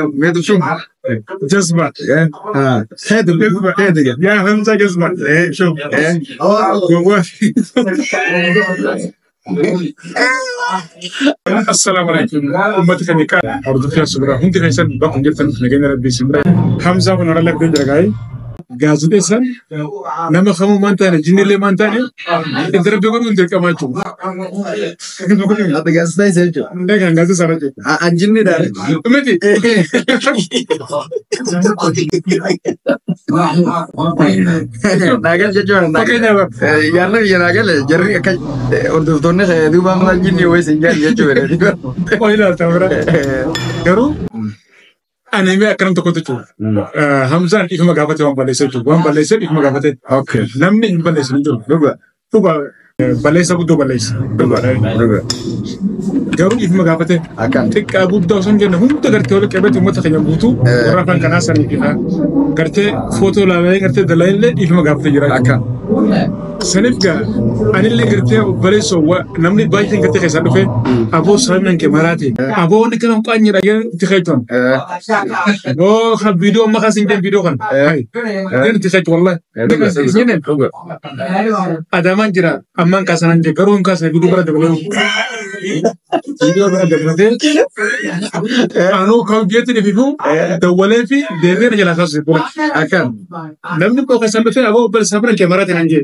Meetu Jazba. Heedu heedu. Yaa Hamza jazba. Shuf. Gowwaa. Assalaamu alaikum. Uummata keenya kaan hordoftoota suuraa hundi keessan bakka jirtan nageenya rabbii isin bira. Hamzaa kun warra laggeen jira gaa'ee. Gaazexeessaan nama kamuu maan taane jinnillee maan taane interview godhuun dirqama jechuudha. Ati gaazexaa isa jechuudha. Hundee kan gaazexeessaa jechuudha. Anjinni dha. Miti. Naagal jechuudha. Fakkeenyaaf Yaadni biyya naagal jarri akka hordoftoonni duuba amma anjinni wayii sin jaalli jechuudha. oo ilaalta bira. Garuu ani mee akkanam tokkotti jechuudha. Hamzaan ifuma gaafate waan balleesse jechuudha. Waan balleesse ifuma gaafate. Okay. Namni hin balleessu hin jiru. Dhuga. Dhuga balleessa guddoo balleessa. Dhuga. Dhuga. Garuu ifuma gaafate. Akkam. Xiqqaa guddaa osoo hin jenne hunda gartee wal qabate uummata keenya guutuu warra afaan kanaa sanii fi gartee footoo ilaalee gartee dalaillee ifuma gaafate jira. Akkam. Saniif gaa anillee gartee obboleessoo namni baay'een gartee keessaa dhufe aboo sababni kee maraate aboo wanni kana qaanyidha jedhan itti keechuun. Oo kan viidiyoo amma kaas hin jeen viidiyoo kan. Jedhan itti keechu wallahi. Jenen Dhuga. Adamaan jira ammaan kaasanan jee garuu hin kaasan viidiyoo bira dabalee. Viidiyoo bira dabalatee anuu kan biyyeetti dhififu dawwalee fi deemee na jalaa kaasuu bula. Akkam. Namni koo keessaan dhufee aboo obboleessa bira kee maraate nan jee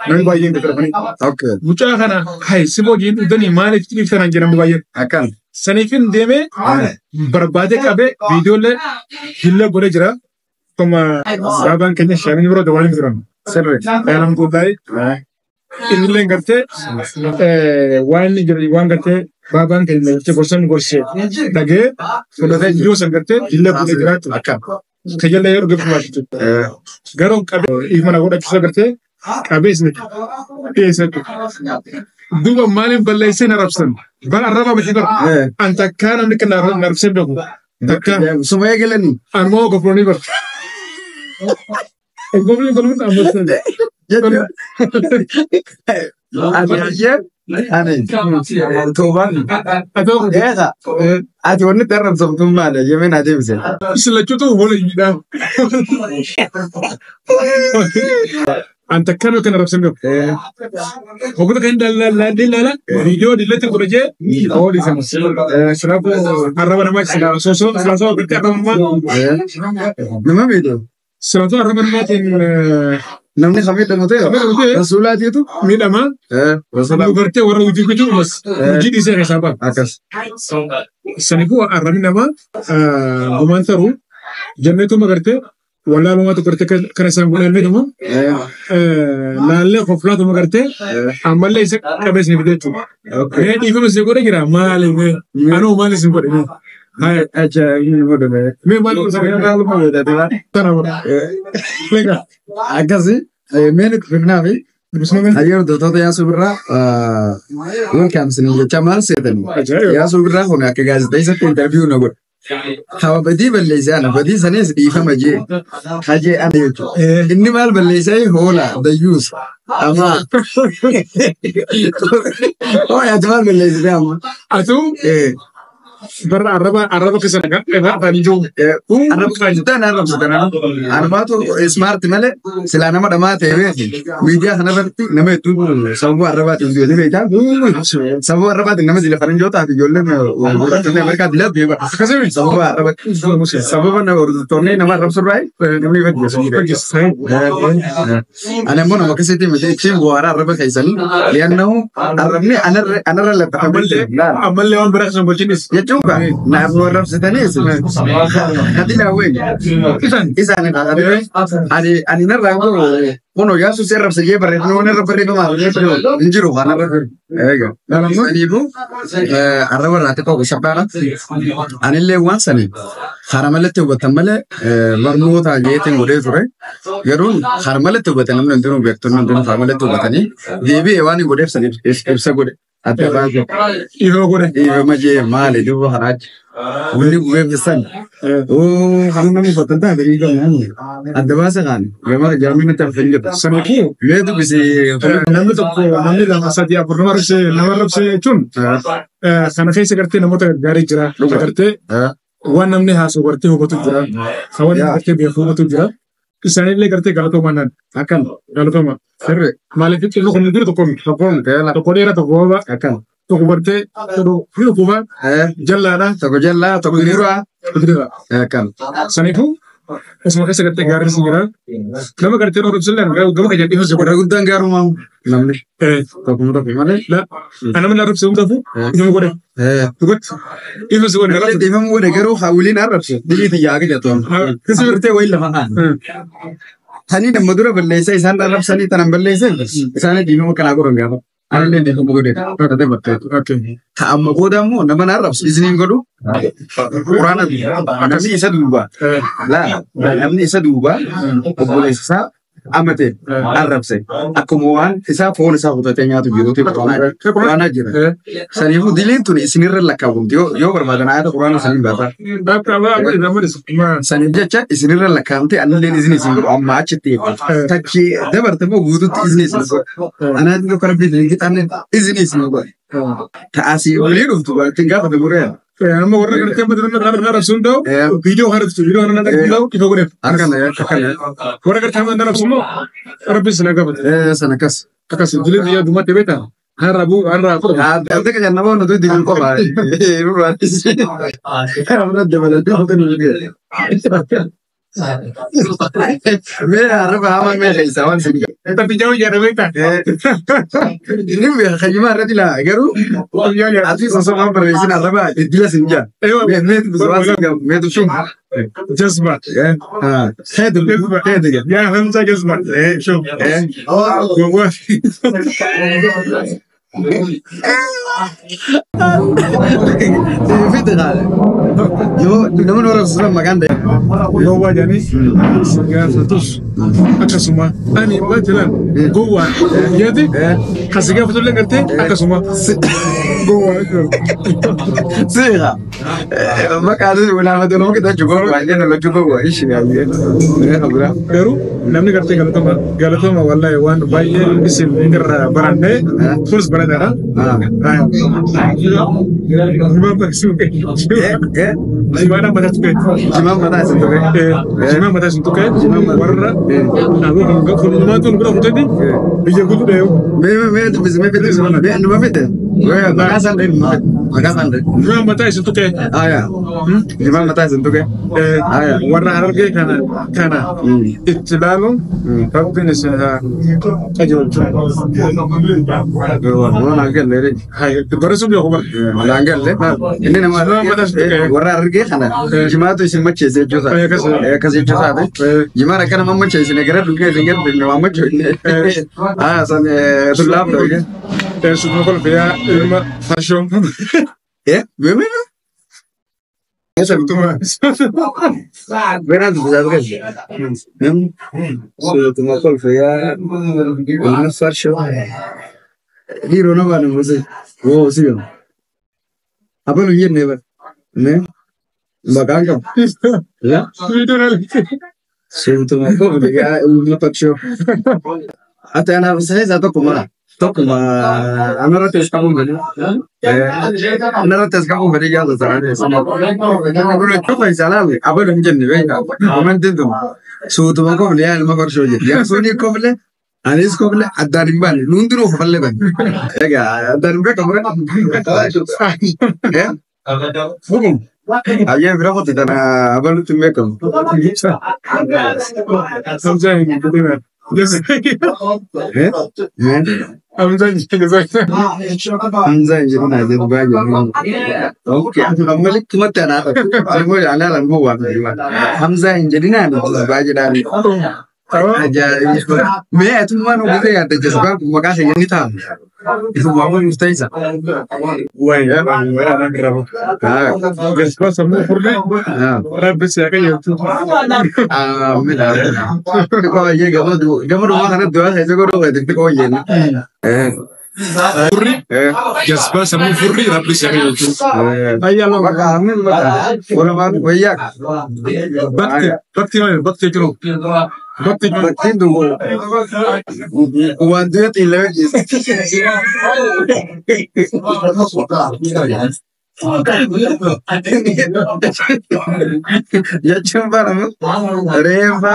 namni baay'een gadi Okay. Mucaa kana hay si hojiin dhugdanii maaliif dhiiftan nan jedhamu baay'een. Akkam. Saniifin deemee barbaadee qabee viidiyoolee hillee godhee jira. Akkuma baabaan keenya shaamii biroo dabalanii turan. Sirri. Alhamdulillahi. Innillee gartee waan inni jedhu waan gartee baabaan keenya gartee gorsan gorsee dhagee Fudhatee jira. viidiyoo san gartee hillee godhee jira jechuudha. Akkam. Kayyallee yeroo gafu jechuudha. Garuu qabee dhiifama na godhachiisa gartee qabee isin dhiyeessa jechuudha. Duuba maaliif balleessee na rabsan? Bara arraba miti bara. An takkaa namni kan na arrabsee beeku. Takkaa Suma eegalanii. anmoo gofroonii bara. Gofroonii gofroonii ammas. Jechuudha. Ati hayyee ani toobaan. Atoo Eega. Ati wanni itti arrabsamtu maali? Yemeen adeemse. silachuutu waliin An takkaa namni kan na arrabsee beeku. Hoggota kan ilaala viidiyoo dillatti godhe jee oolii sana. Kanaafuu arraba namaa silaasoo silaasoo gartee arraba namaa Nama miidhu. silaasoo arraba namaatiin Namni kamii ta'e miidhama rasuulaatiitu. miidhama. Rasuulaa. Gartee warra hojii gochuu bas hojii dhiisee keessaa ba'a. Akkas. Saniifuu arrabni namaa gumaan taruu jenneetuma gartee wallaalumaatu gartee kana isaan godhanneetuma laallee koflaatuma gartee ammallee isa qabee isin fide jechuudha. Mee dhiifama isin godhe jira maali mee anuu maali isin godhe mee haya Ajaa'iba godhame. mee maali godhe tana godha. Leega Akkasi. Mee nuti fifnaa fi dubbisuma mee hayyee hordoftoota Yaasuu Birraa welcome isin jecha maal seetanii? Ajaa'iba. Yaasuu Birraa kun akka gaazexeessatti interview na godhe. Hawa badii balleessee ana badii sanis dhiifama jee hajee ana jechuudha. Inni maal balleessee hoola dayyuus amma. Hoola ati maal balleessite amma? Atuu barra arraba arraba keessa nagaa irraa jiru. Arraba guddaan arrabsitan Arbaatu smart malee silaa nama dhamaa ta'e beeki. Miidiyaa kanarratti nama hedduu sababa arrabaatiin du'e beekaa. Sababa arrabaatiin nama sila faranjootaa fi ijoolleen gurraachonni Ameerikaa dilaa du'e bara. Akkasumi. Sababa arraba sababa nama hordoftoonni nama arrabsurraa namni fajjeessu. Ani ammoo nama akkasitti miti ittiin bu'aaraa arraba keessanii li'annahu arrabni anarra laxxafamee jira. Ammallee waan biraa keessa bulchinis. Jechuun kaa naaf nu arrabsitanis kadilaa wayi. Isaan Isaan ani ani narraa kun Yaasuu si arrabsa jee barreeffama waan irra barreeffamaa hin jiru kan arra. Eega. Kanaafuu arraba irraa xiqqoo shabbaadha. Anillee waan sani karaa malatti hubatan malee barnoota jeetiin godhee ture. Garuu karaa malatti hubatan namni hundinuu beektonni hundinuu karaa malatti hubatanii deebi'ee waan hin godheef sani ibsa godhe. Adda baasee. Dhihoo godhe. Dhiifama jee maali duuba karaa Wanni gubee san. Oo kan namni uffatan taate dhiifama. Adda baasa kan gama jaamina tafe hin jiru. Sanaafuu Mee dubbisee namni tokko namni lama sadii afur nama arrabsee nama arrabsee jechuun kana keessa gartee namoota gaggaarii jira. Dhuga. Gartee Waan namni haasa'u gartee hubatu jira. Waan namni gartee beeku hubatu jira. Isaanillee gartee galatoomaa naan. Akkan. Galatooma. Sirri. Maaliif ilmi kun dura tokko miti. Tokkoon teela. Tokko dheeraa tokko gabaabaa. Akkan. Tokko gartee tokko dhukkubaa jallaadha. Tokko jallaa tokko diriiraa. Tokko diriiraa. Akkan. Saniifuu osuma keessa gartee gaariin si jira. Nama gartee dhorobsillee gama keenya dhiyeessu Warra guddaan gaarumaa namni tokkuma tokko malee. La nama na arrabse hundaafuu ifama godhe. Dhugatti ifa si godhe Illee dhiifama godhe garuu hawwiliin arrabse dilii tiyyaa akka jettu. Kisi Gartee wayii lafa kaan. Tanii nama dura balleessa isaan arrabsanii tanan balleessan isaan dhiifama kanaa godhan gaafa. Anallee dhiifama godhe. Godhatee battee. Okay. Ta amma booda immoo nama na arrabsu isiniin godhu quraana namni isa duuba. Laa namni isa duuba obboleessa isaa amate arrabse akkuma waan isaa foon isaa kutatee nyaatu jiruuti quraana jira. Saniifuu diliin tun isinirra lakkaawwamti yoo barbaadan ayata quraana saniin baasaa. Saniif jecha isinirra lakkaa'amte analleen isin isin godhu amma achitti tachi dabarte immoo guututti isin isin godhu. Anaatti tokko rabbi isin qixaanne isin isin godhu. Ta'asii olii dhuftu ittiin gaafate guree. Nama warra gartee amma na arrabsu hundaa'u viidiyoo kana arrabsu viidiyoo kana na hundaa'u ifa godheef. Akkana akkana. Warra gartee amma na arrabsu immoo rabbi isin gaafate. Sana akkas. Akkas diliin biyya dhumatti beektaa? Har'a buu har'a fudhatu. Adda kan nama nuti diliin qofa. Nurraatis. Amma dabalatee hojii nu jedhe. Mee arraba hamaa mee keessa waan sin gahu. Tapi jauh jara beektaa? Inni kayyumaa irratti laa garuu ati osoo waan barreessin arraba dila sin jaa. Mee waan sin gahu mee tubshuun. Jazba. Heedu heedu jaa. Yaa Hamza jazba. Shuf. Gowwaa. Fite qaale. Yoo namni warra sunan maqaan ta'e. Gowwaa jedhanii si gaafatus akkasuma ani baatilaan gowwaa jeeti kan si gaafatullee gartee akkasuma gowwaa jechuudha. Siha. Maqaan walaafate nama kita cukup baay'ee nama cukup waa ishi baay'ee. Garuu namni gartee galatoma galatoma wallahi waan baay'ee isin irraa barannee kunis barataadha. Jimaan mataa tuqee. Jimaan mataa isin tuqee. Jimaan mataa isin tuqee warra kunumaatu bira kutanii biyya guutuu dheehu. Mee mee dubbisi mee fite mee numa fite. Maqaa isaan dhahee numa fite. Maqaa isaan dhahee. Jimaan mataa isin tuqee. Aya. Jimaan mataa isin tuqee. Aya. Warra harargee kana kana itti ilaaluun rabbiin isin haa qajeelchu. Waan hangalle. Barreessuun beeku bara. Waan hangalle. Inni nama warra harargee kana jimaatu isin macheesse jechuusaa. Akkas jechuusaati. Jimaan akka nama macheessine gara dhugee isin gara dhugee waan macheessine. Aya san tullaaf dhugee. Suma kolfiyaa ilma farshoo. Mee mee mee. Verán, pues, Suutuma kolfiyaa ilma farshoo. Dhiiroo nama baanu mose. Woo si gamu. Abalu hin jenne bara. Mee maqaan qabu. Suutuma kolfiyaa ilma farshoo. Ati anaaf isa tokko mara. Tokkuma anarratti as qabuun fedhe. Anarratti as qabuun fedhe jaallata. Gurra cufa isaa laale abalu hin jenne beekaa. Komentiin tun suutuma kofle yaa ilma farshoo jedhe. Yaa sunii kofle anis kofle addaan hin baane nu hundinuu kofallee banne. Egaa addaan hin beekamu. Ayyee bira qote tana abalutti hin beekamu. Hamza hin jedhina. Hamza hin jedhina. Hamza hin jedhina jedhu baay'ee. Okay, amma likkumatti anaa ta'u. Anaa lammoo waan Hamza hin jedhina baay'ee dhaani. Ajaa'iba. Mee atummaan ogeessa yaadda jazbaan kun maqaa ishee ni ta'a. Isuma waan murteessa. Wayi anaan garaabu. Jazbaa sammuu furdee rabbi si haa qajeelchu. Amiin. Xiqqoo gama dhumaa kanatti du'aa keessa godhuu feete xiqqoo jenna. Furri jazbaa sammuu furrii rabbi si haa qajeelchu. Ayyaa Bakka amiin bakka. Walumaan wayyaa. Bakti bakti maali bakti jiru. Bakti jiru. Baktiin tun waan du'a xiillee. Jechuun baramu reeffa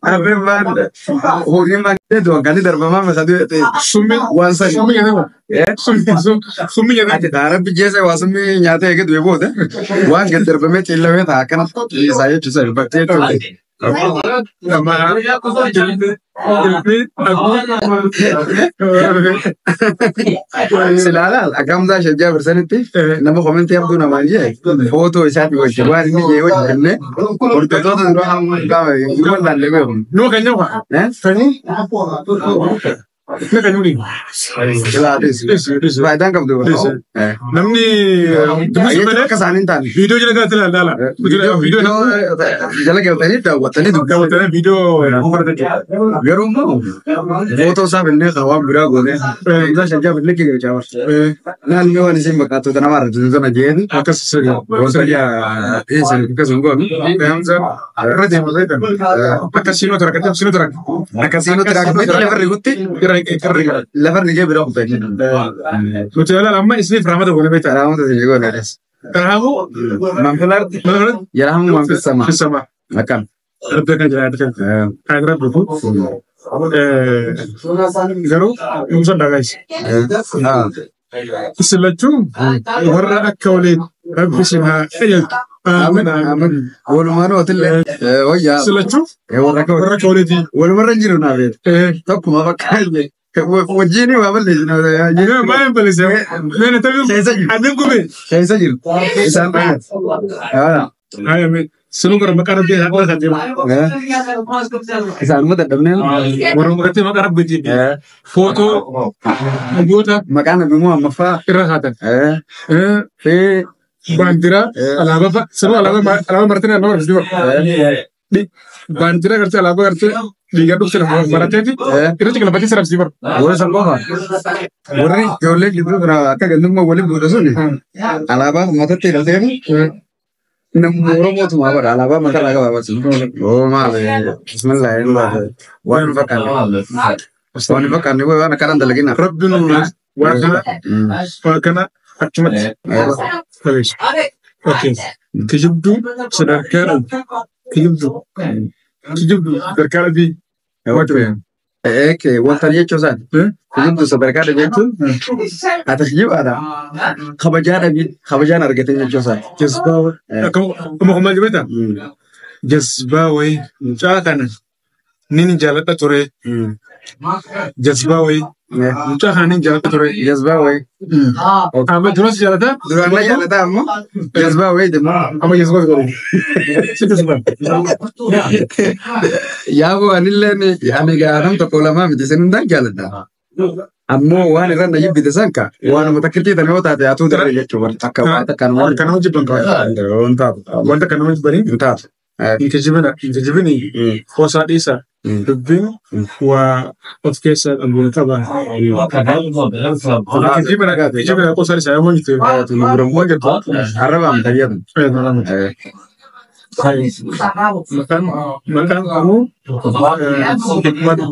harreen faan horiin faan du'an kan darbamaa masatu Summii waan sani. summii nyaatama. Summii nyaatama. Ati rabbi jeessa waa summii nyaata eege du'e booda waan gad darbamee ciillamee ta'a akkana isaa jechuudha bakkee jechuudha. Nama jilbi jilbi Silaalaal akka Hamzaa Shajjaa birsanitti nama komentii hamtuu namaan jee footoo isaati wajjin waan inni jee wajjin jennee hordoftoota dura qaama hin wallaalle beeku. Numa kan nyaata. Sanyii. Na kan nyuuni. Ilaalis. Faayidaan qabdu. Namni dubbisuu malee Akka isaanii hin taane. viidiyoo jala galatti ilaala. Viidiyoo Jala galtanii daawwattanii dubbisuu. daawwatanii viidiyoo barata. Garuu immoo footoo isaa finnee waan biraa goonee Hamzaa Shajjaa finnee kee galchaa barsa. Naannoo waan isin bakkaatota nama argatu sana jeen Akkas gosa dhiyeessan akkasuma goonu. Irra deema zayitan. Akka siinoo tara akka siinoo tara. Akkasiin nuti rakkoo lafa rigutti Irra irra. lafa rigee bira kutee. Nuti ilaala amma isiniif raamata goone beektaa. Raamota si goone. Kanaafuu Manfilaarti yeroo manfisama. Fisama. Akkam. Rabbi kan jira kan. Kan rabbi ku. Garuu dhumsa dhagays. Isin lachuu warra akka waliin rabbi isin haa qajeelchu. Aamin aamin. Walumaan ootillee wayyaa Isin lachuu warra akka warra akka waliiti. walumarra hin jiru naaf tokkuma bakka wajjin waa balleessina. Maal hin balleesse? Meena tabii Keessa jiru. annin gube. Keessa jiru. Isaan baay'atu. Haya mee sunu gara maqaa rabbii haa godhatan deema. Isaanuma dadhabnee Warra maqaa maqaa rabbiitiin footoo hayyoota maqaan Nabi Muhammad fa'aa irra kaatan. fi Baandiraa alaabaa fa'a sunu alaabaa alaabaa maratanii alaabaa maratanii baandiraa gartee alaabaa gartee dhiigaa dhufte marateeti irratti galabatee sarabsii bara. warra san qofa warri ijoollee gidduu kana akka gandummaa waliin buudha sun alaabaa matatti hidhatee namni Oromootu maa godha alaabaa mataa irraa qaba sun. Oo maal bismillah waan hin fakkaanne waan hin fakkaanne waan akkanaan dalagina. Rabbi nu waan kana waan kana achumatti qabeessa. Okay. Kijibduu sadarkaa dhabu. Kijibduu. Kijibduu sadarkaa dhabii. Eeke wanta jechuu isaati. Kijibduu sadarkaa dhabii jechuun ati kijibaadha. Kabajaa dhabii kabajaan argate jechuu isaati. Jazbaa wayii. Akkuma kumaa jibata. Jazbaa wayii. Mucaa kana nin jaaladha ture. Jazbaa wayii. Mucaa kana nin jaaladha ture. Jazbaa wayii. Amma duras jaalata. Duraan na jaalataa ammoo jazbaa wayii deemu. Amma jazbaa wayii. Si jazbaa. Yaaboo anillee ani gaafam tokko lamaa miti isin hundaan jaaladha. Ammoo waan irra na jibbite san ka waanuma takkittii tan yoo taate atuu darbe jechuudha. Takka waan takka Waan kana hojii bankaa. Hin taatu. Wanta kana hojii banii. Hin taatu. Hin kijibina. Hin kijibini. Hoosaa dhiisa. Dubbiin waa of keessaa qabu qaba. Kijibina kijibina qosaa dhiisa yoo jirtu. Arrabaan tayyadu. Maqaan maqaan kamuu hikmatu.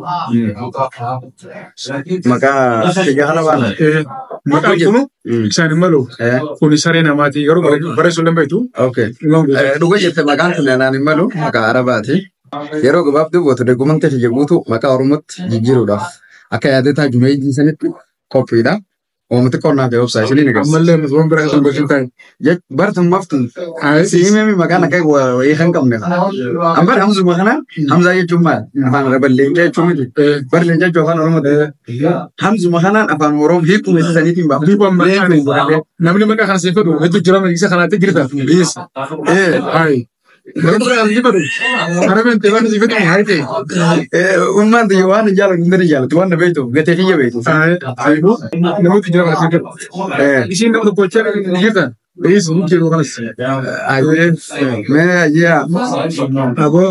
Maqaa kiyya kana baana. Maqaan kunu isaan hin malu. Kun saree namaati garuu barreessuu hin dandeettu. Okay. Dhuga jette maqaan kun anaan hin malu maqaa Arabaati. Yeroo gabaabduu bootu documentii kiyya guutuu maqaa Oromootti jijjiiruudhaaf akka yaadataa Jumeejii sanitti qophiidha. Oomishni qonnaa fi obsaa isinii ni gassa. Ammallee waan biraa kan gochuun taa'e. Bartummaaf tun siimee maqaan akka wayii kan qabne. Ambar Hamzuma kana Hamzaa jechuun maal? Afaan Arabaa leencaa jechuun miti. Bar leencaa jechuun afaan Oromooti. Hamzuma kanaan afaan Oromoo hiikuma isa saniitiin ba'a. Dhiibbaan maqaan namni maqaa kana siif fedhu hedduu jira isa kanaatti jirta. Dhiyeessa. Hayi. Namni maqaa kana siif fedhu. Arabeen ta'e waan siif fedhu hayi ta'e. Ummaan tiyya waan hin jaalatu hundi ni jaalatu waan na beektuuf gatee kiyya beektu. Namoota jira kana siif fedhu. Isheen nama tokko jechaa jirta. Dhiyeessu hin jiru kanas. Mee ayyaa. Aboo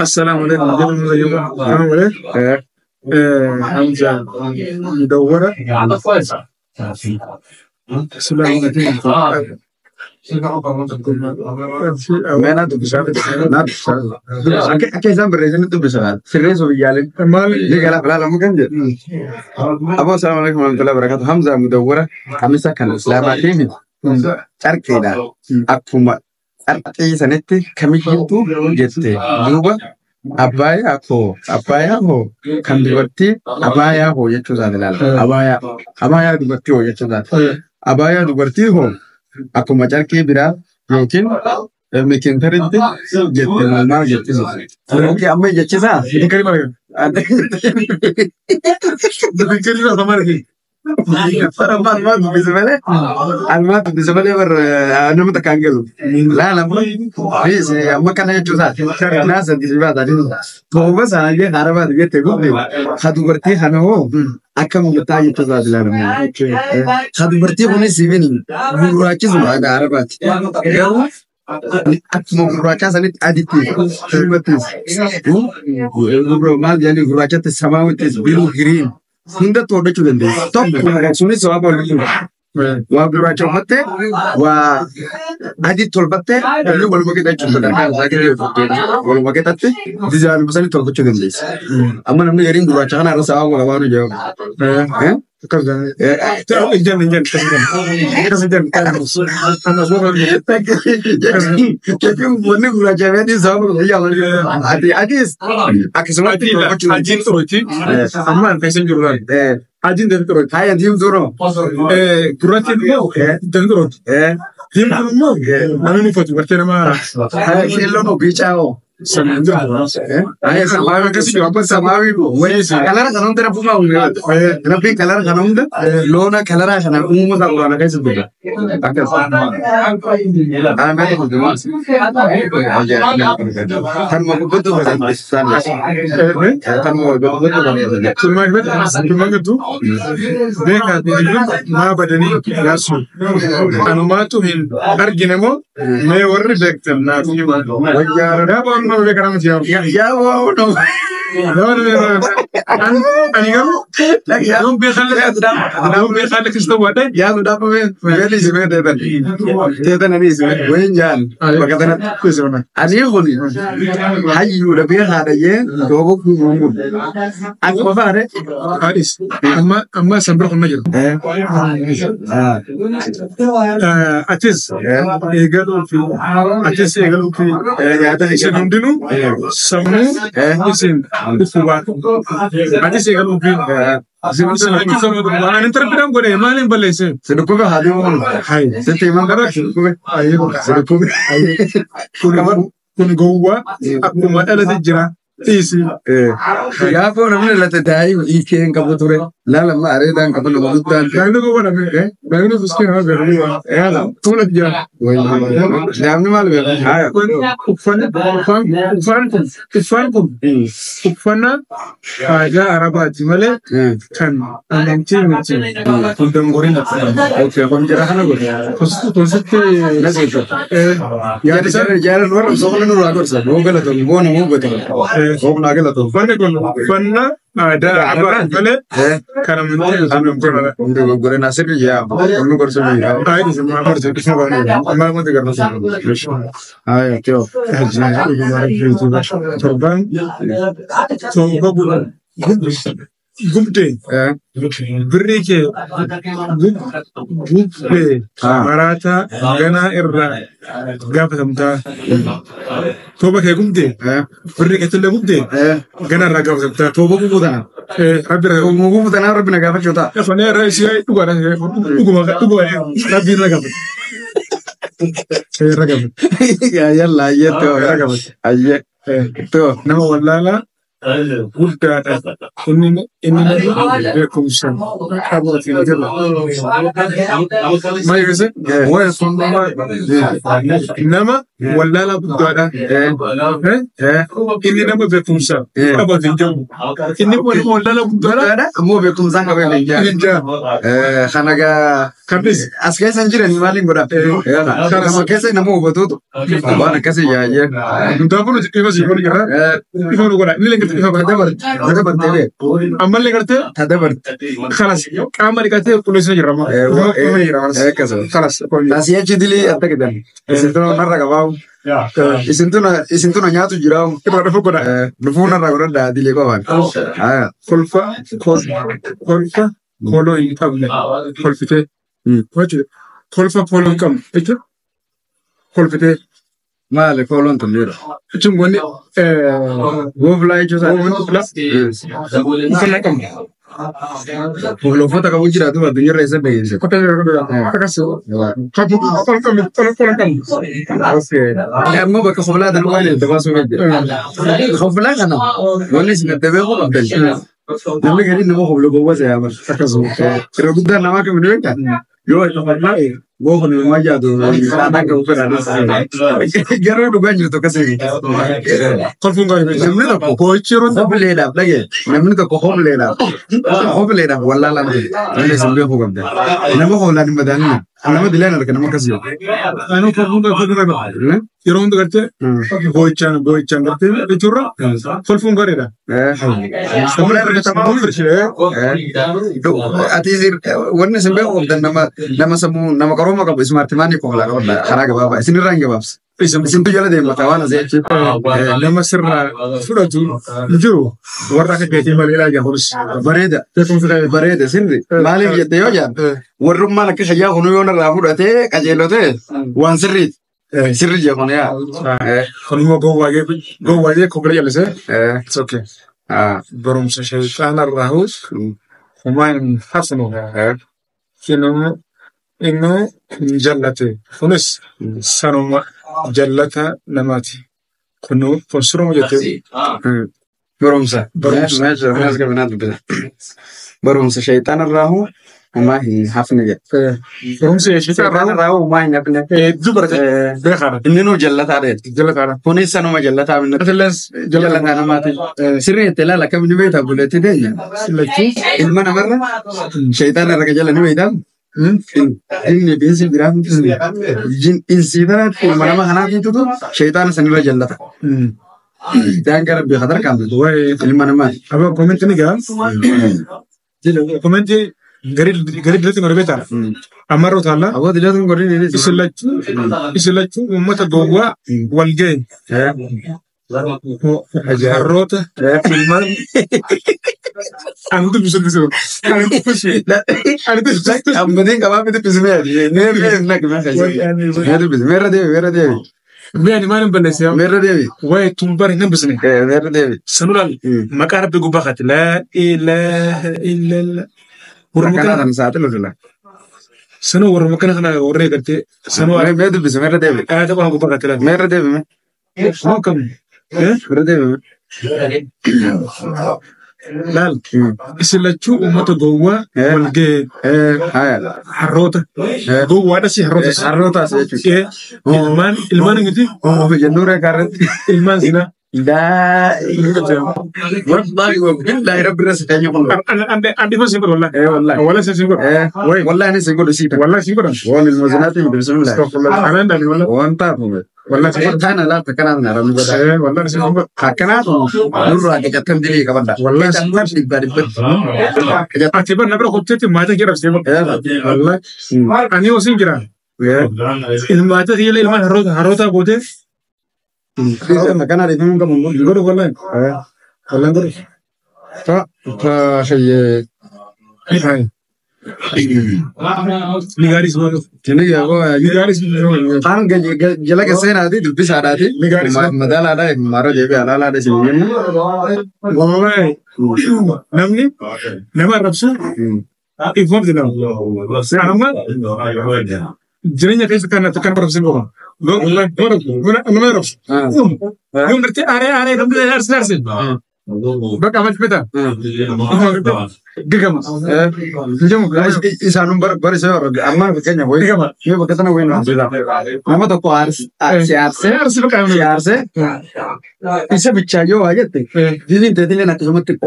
assalaamu alaikum. Assalaamu alaikum. Hamza mudawwara. Assalaamu alaikum. Mee naa dubbisaa. Naa dubbisaa. Akka isaan barreessanitti dubbisaa. Sirreessuu biyyaaleen. Maal Ni galaaf ilaalamu kan jedhu. Aboo assalaamu alaikum warahmatullahi wabarakatuh. Hamza mudawwara Hamisa kan Islaamaa fi miti. Carqeedha. Akkuma carqii sanitti kamiyyuutu jette. Duuba abbaayaa koo abbaayaa hoo kan dubartii abaayaa hoo jechuu isaati ilaala. Abaayaa abaayaa dubartii hoo jechuu isaati. Abaayaa dubartii hoo akkuma carqii biraa yookiin mikintaritti jette maal jettisa. Okay, amma jechisaa. Dikari maal? Dikari maal maal? Almaa dubbise malee almaa dubbise malee bar nama takkaan galu. Laala amma amma kana jechuu isaati. Naasa disibaata. Tooba sana illee harabaati jette gubbe. Ha dubartii kana hoo akka mul'ataa jechuu isaati laala. Ha dubartii kunis sibiin gurraachisuma akka harabaati. Garuu akkuma gurraachaa sanitti aditti diimattis maal jedhanii gurraachatti samaawittis biluu giriin hundatti hodhachuu dandeessa. Tokko sunis waa bolii waa gurraacha uffattee waa adii tolfattee inni waluma qixa jechuudha. Waluma qixatti dizaayinuma sanii tolfachuu dandeessa. Amma namni gariin gurraacha kana irra sababa wal waan ijaaru. Ijaan ijaan akkas ijaan akkas Jechuun wanni gurraacha fi sababa wal ijaaru. Ati adiis akkasumatti tolfachuu dandeessa. Ajiin xurooti. Amma an keessa jiru laal. Ajiin dafi xurooti. Haya diimtuu Gurraattiin immoo dafi xurooti. Diimtuun immoo namni uffatu gartee nama Haya keelloon biicaa hoo. Sana jiru. Haya samaawi akkasii jiru abba samaawi kalara kana hunda rabbuma uume. Rabbiin kalara kana hunda loona kalara kana uumama isaa quraana keessa jira. Akkas. Ana meeshaa kun Kanuma gubbatu Kanuma gubbatu Tulmaan gidduu beekaa maa badanii yaasu. Anumaatu hin argine moo mee warri beektan naaf hima. Gaafa waan nama beekan amati yaa. Yaa waa no. Ani garuu yoon beekan lakkisu ta'uu baadhee Yaa nu dhaabame beelli isin teetan. Teetan ani isin wayin jaan bakka sanatti. Ani kun hayyuudha beekaadha jee tooba kunuun. Akkuma faare. Haadhis amma amma san bira qonna jiru. Atis eegaluu fi atis eegaluu fi isin hundinuu sammuu isin dhukkubaa atis eegaluu fi ani tarbidaan godhe maaliin balleesse? Si dhukkube haadhi uumama. Sitti himan bara si dhukkube. Si dhukkube. Kun gowwaa akkuma dhalate jira. Dhiisi. Gaafa namni dhalate taa'ee hiikee hin qabu ture. Laala amma areedaan qabu nama guddaan. Daa'imni gowwaa dha. Daa'imni fuskee nama beeku. Tuula jira. Daa'imni maal beeku? Uffanni kun uffaan kun uffannaa aadaa Arabaati malee kan amantii miti. Kun dangoriin Okay, kun jira kana godhe. Kunsitti Yaada isaa jaalan warra soqolni nurraa gorsa. Nuu galatoon boona nuu godhe. Boona galatoon. Uffanni kun uffannaa aadaa Arabaati malee kan amantii miti. Dogoggoreen asirri yaa inni gorsa biyya. Haya, teo. Torban torba gubdee birrii kee gubdee maraataa ganaa irraa gaafatamtaa. Tooba kee gubdee birrii keetillee gubdee ganaa irraa gaafatamtaa. Tooba gubuu tana. Rabbi irraa Gubuu tanaa rabbi na gaafachuu ta'a. Afaan irraa ishee dhugaadha dhuguma dhuguma rabbi irra gaafata. Irra gaafata. Yalla ayyee teo. Irra gaafata. Ayyee teo. Nama wallaalaa guddaadha. Inni inni nama beekumsa qabuutiin jira. Maal jechuun waa'ee nama wallaalaa guddaadha. Inni nama beekumsa qabuutiin jiru. Inni nama wallaalaa guddaadha. Guddaadha ammoo beekumsaan qabee hin jiru. Hin jiru. Kana gaa Kanis as keessa hin jirani maaliin godha? Nama keessa nama hubatuutu waan akkasii yaa'ee. Hundaafuu nuti ifa si godhu jirra. Ifa nu godha. Inni illee ifa godha. Tadabarte bee. Ammallee gartee Tadabarte. kalas qaama dhiqatee qulqulleessina jirra. Akkasuma. Kalas. Asii achi dilii adda gidan. Isintuna narra qabaawu. Isintuna nyaatu jiraawu. Irraa dhufu godha. Dhufuu narra godhadhaa dilee qofaan. Kolfa kolfa koloo hin qabne kolfitee. Jechuudha. Kolfa kooloo hin qabnu jechuun kolfitee Maali kooloon tun jedhu. jechuun wanni Gooflaa jechuun gooflaa uffannaa hin qabnu. Gooflaa uffata qabu jiraatu addunyaarra eessa beeksise. Kotta akkas qabu kola qabnu kola qabnu. Ammoo bakka koolaa tan waan itti baasuu jira. Koolaa kana wanni isin adda beekuu qabdan. Namni gadi nama koolaa gowwaa se'aa bara. Akkasuma. Yeroo guddaa namaa kamiin beektaa? Yoo itti koolaa gowwaa nama jaatu saanaa qabu fedha. Garuu dhugaan jirtu akkasii. Kolfuun gaarii. Namni tokko Boo'ichi yeroo hobleedhaaf dhagee namni tokko hobleedhaaf wallaalaan ta'e namni isin beekuu qabda. Nama hoblaan hin madaalina. Nama dilaan arga nama akkas jiru. Anuu kolfuun gaarii. Yeroo hunda gartee boo'ichaan gartee jechuurra kolfuun gaariidha. Hoblaan argatamaa Ati wanni isin beekuu qabdan nama sammuu nama qarooma qabu ismaartimaanii koolaa qabda karaa gabaabaa isin irraa hin gabaabsa. Isintu jala deemata waan asii achi. Nama sirraa fudhatu hin jiru warra akka keetii malee ilaagaa kunis. Bareeda. Bareeda sirri. Maaliif jette yoo jaan warrummaan akka shayyaa kunuu yoo narraa fudhatee qajeelotee waan sirriiti. Sirri jee kun yaa. Kun immoo gowwaayee kobbila jallisee. It's okay. Barumsa shayxaana irraa hawus homaa hin hafnu. Innuu hin jallate. Kunis sanuma jallata namaati. Kun suruma jettee. Barumsa. Barumsa shayxaana irraa hoo homaa hin hafne jedhe. Barumsa shayxaana irraa hoo homaa hin hafne. Hedduu barate beekaadha. Inni nuu jallataadha. Jallataadha. Kunis sanuma jallataa minna. Atilees Jallataa namaati. Sirri itti ilaala akkamiin beektaa buleetti deenya. Lachuu. Ilma namarra shayxaana irra jala ni beektaa. Inni binsi biraa insi biraatti ilma nama kanaatiitu shayxaana sanirra jallata. Daangaa rabbii khatar kaamtu ilma namaati. Abba koomenti ni gaa. Koomenti gari dilatti godhe beektaa. Ammarra utaallaa. Aboo dilatti godhe ni Isin lachuu uummata gowwaa wal ga'e. Harroota ilmaan ani dubbisu dubbisu. Ani dubbisu. Ani dubbisu. Ammatiin qabaa miti dubbismee ati. Mee naqi mee mee dubbisi meerra deebi meerra deebi. Mee ani maal hin balleesse yaa? Meerra deebi. Waa'ee tumbar hin hambisne. Meerra deebi. Sanulaal maqaa rabbi gubbaa kaati. Laa ilaaha illallah. Warra kana saaxilu sila. Sanuu warra kana kana warree gartee sanuu. Mee dubbisi meerra deebi. Ayata qona gubbaa kaati laal. Meerra deebi mee. Moo kam? Meerra deebi mee. Laal isin lachuu uummata gowwaa wal ga'e. Harroota. Gowwaadhas harrootas. Harrootas jechuudha. Ilmaan ilmaan miti. Jennuura kaarratti. Ilmaan zinaa. Laa wallahi wabillahi rabbi irra si teenye kun. Andi fa sin godhu wallahi. Wallahi. Wallahi sin godhu. Wallahi ani sin godhu siita. Wallahi sin godhan. Waan ilma zinaatiin miti bismillah. Astaghfirullah. Anaan daali wallahi. Waan taatu. Wallahi sin godhu. Taana laata kanaan na rabbi godha. Wallahi sin godhu. Akkanaatu nurraa qicattan dilii qabadha. Wallahi sin godhu. Dhibba dhibbatti. Ati bar na bira kotteetti maatii kee rabsee godhu. Wallahi. Ani yoo sin jira. Ilmaata kiyya ilmaan harroota gootee. Kana dhiifamuu qabu. Godhu wallahi. Wallahi godhu. Ta ta shayyee. Ni gaarii si godhu. Tini yaaboo. Ni gaarii si godhu. Kan jala seenaati dubbisaadhaati. Ni gaarii si godhu. Madaalaadha mara deebi'ee alaalaadha isin jennu. Wallahi namni nama arrabsu ifuma bitilaa. Anuma jireenya keessa kan kan arrabsin qofa. Nama arrabsu. Yoom gartee aaree aaree namni aarsi aarsi. Bakka afaan fita. Gigama. Jamu. Isaanun bara isa amma fakkeenya wayi. Gigama. Yoo bakka sana wayi nama tokko si aarsee Aarsi bakka si aarsee isa bichaa yoo waa jette diiniin teetileen akkasumatti qo.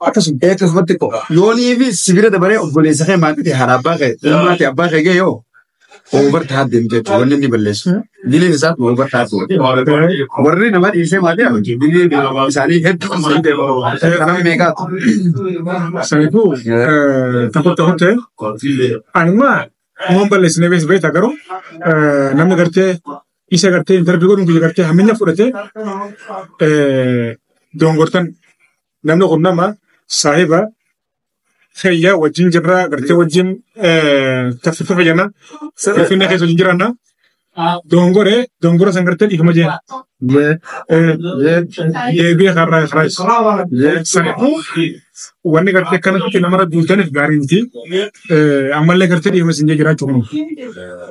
Akkasumatti qo. Yoonii fi sibira dabaree obboleessa kee maatii haadha abbaa kee ilmaati abbaa kee gee yoo Oobarta haa deemte jechuudha wanni inni balleessu. Diliin isaa oobarta haa deemte. Warri nama dhiisee maatii haa diliin isaanii hedduu kanama meeqaatu. Saniifuu tokko tokko ta'e anuma waan balleessinee beekta garuu namni gartee isa gartee intarvii godhuun kiyya gartee hamminya fudhatee dongortan namni kun nama saahiba Kiyya wajjin jirra gartee wajjin taffifa jenna. Finfinnee keessa wajjin jiraanna. Dongore dongora san gartee dhiifama jeen. Deebi'ee karaa karaas. Saniifuu wanni gartee akkanatti namarra duultaniif gaarii miti. Ammallee gartee dhiifama isin jee jiraachuu kun.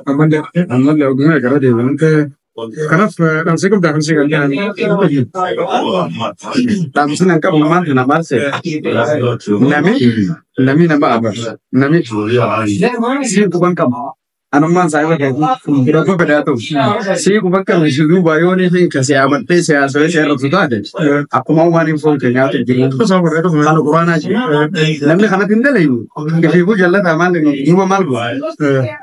Ammallee. Ammallee ogummaa gara deebi'an. Kanaaf dhaamsee qabdaa kan ishee kan jedhan. Dhaamsi nan qabu maal kana maal seera? Nami nama abarsa. Nami sii quban qaba. Anummaan saayiba keetii rakkoo fedhaa ta'u. Sii quban qaba si duuba yoo ni fi kasi abartee siyaasawee seerratu taate akkuma waan hin foon keenyaatu jiru. Kan quraanaa jiru. Namni kanatti hin dalagu. Ifiifuu jallataa maal duuba maal godha?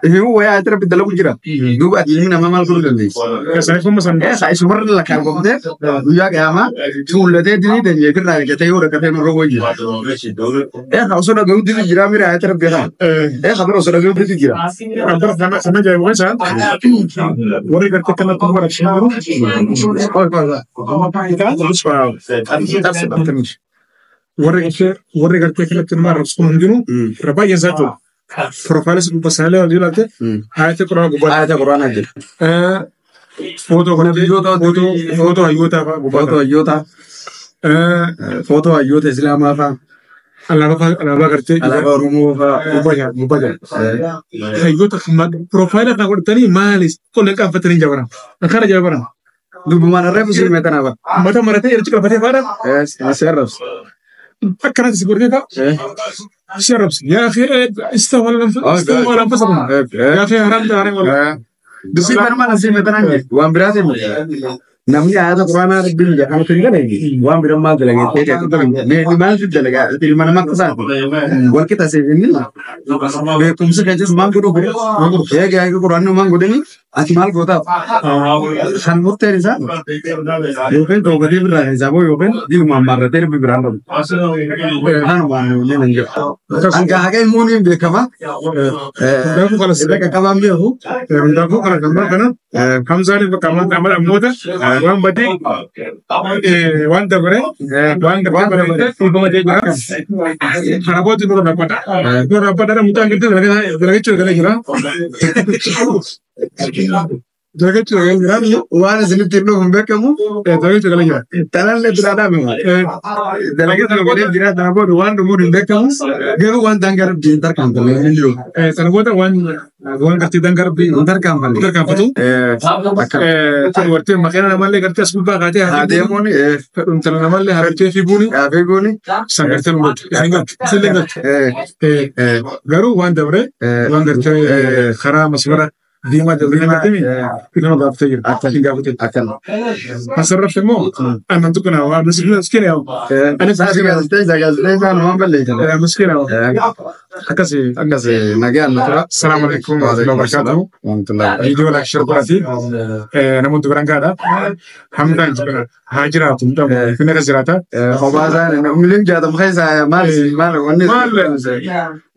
Ifiifuu wayaa ati rabbi dalagu jira. Duuba ati ilmi namaa maal godhuu dandeessi? Eessa isumarra lakkaan qoftee guyyaa qiyaamaa tuullatee dinii dandee firraa eeggatee yoo rakkatee nurra wayya. Eessa osoo dhaga'uu didi jira mira ayata rabbi haa. Eessa bira osoo dhaga'uu didi jira. Kana ajaa'ibu keessa warri gartee kanatti nu barachaa jiru. Warri gartee kanatti nu arrabsu kun hundinuu irra baay'een isaa jechuudha. Piroofaayilii gubbaa isaanii illee ilaalte ayata quraana gubbaa. Ayata quraanaa jira. Footoo footoo hayyootaa fa'aa gubbaa. Footoo hayyootaa. Footoo hayyoota Islaamaa fa'aa. Alaabaa gartee. Alaabaa Oromoo fa'aa. Gubbaa jira gubbaa jira. Hayyoota piroofaayila kana godhatanii maali qolleen qaanfatanii jabaran. Akkana jabaran. Dubbumaan arrabsu si himee tanaaf. Mata maratee yeroo qalfatee faadha. Si arrabsu. Akkanatti si godhatee ta'a. Si arrabsu. Yaa akhi istawa lanfasakum. Yaa akhi haram haram wala. Dubbii kanuma na si himee tanaan waan biraa si himee. Namni ayata quraanaa rabbiin jedhamtu hin galeenye waan biraa maal dalagee ta'e maal si dalagaa ilma nama akka isaati wal qixa siif inni beekumsi kan jedhu maal godhuu fedhe eega eega quraanni maal godhani ati maal gootaaf kan murteen isaa yookiin toobatee birraa isaa boo yookiin diinumaan maarratee rabbi biraan dhabu kanumaan inni nan jedhu. Hanga haqa immoo ni beekama. Irra qaqqabaan beeku. Hundaafuu kana kan kana Hamzaan bakka ammoota waan badii waan dabare waan dabare dhiifama jee jira. Kana booda nurra dhaabbata. Nurra dhaabbata mucaan gidduu dalagachuu galee jira. Dalagachuu galee jira. Waan isinitti hin dhufu hin beekamu. Dalagachuu galee jira. Talallee biraa dhaabama. Dalagachuu galee jira. Kana booda waan dhumuun hin beekamu. Garuu waan daangaa rabbii hin tarkaanfalle hin jiru. Sana booda waan gartee daangaa rabbii hin tarkaanfalle. Tarkaanfatu. Gartee maqaan namallee gartee as gubbaa kaatee haa deemuun intala namallee harartee fiiguun haa fiiguun san gartee nu galchu. Isin galchu. Isin galchu. Garuu waan dabre waan gartee karaa masmara diimaa dabree gartee nama gaafatee jira. Hin gaafatee. Akkana. Asirratti immoo annan tuqna waan miskiina yaa'u. Anis gaazexeessaa namaan balleessan. Miskiina yaa'u. Akkasi. Akkasi nagaan na tura. Salaamu alaikum warahmatullahi wabarakatuh. Viidiyoo laayik share godhaati. Namoota biraan gaadha. Hamdaan haa jiraatu. Finna kan jiraata. Kophaa isaa miliyoon 60 keessaa maal maal wanni. Maal.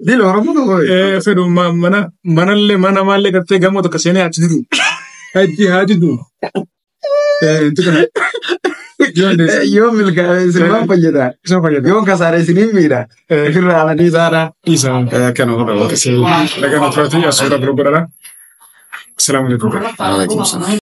Dilo Oromoo tokko. Fedhu mana manallee mana maallee gartee gamoo tokko seenee achi didu. Achi haa didu. Yoo milkaa'e isin maal fayyada? Isin fayyada. Yoo kasaare isiniin miidha. Ofirraa ala dhiisaadha. Dhiisaa. Akkana godha. Nagaan turaati as suuraa biroo godhadha. Asalaamu alaikum. Waalaikum salaam.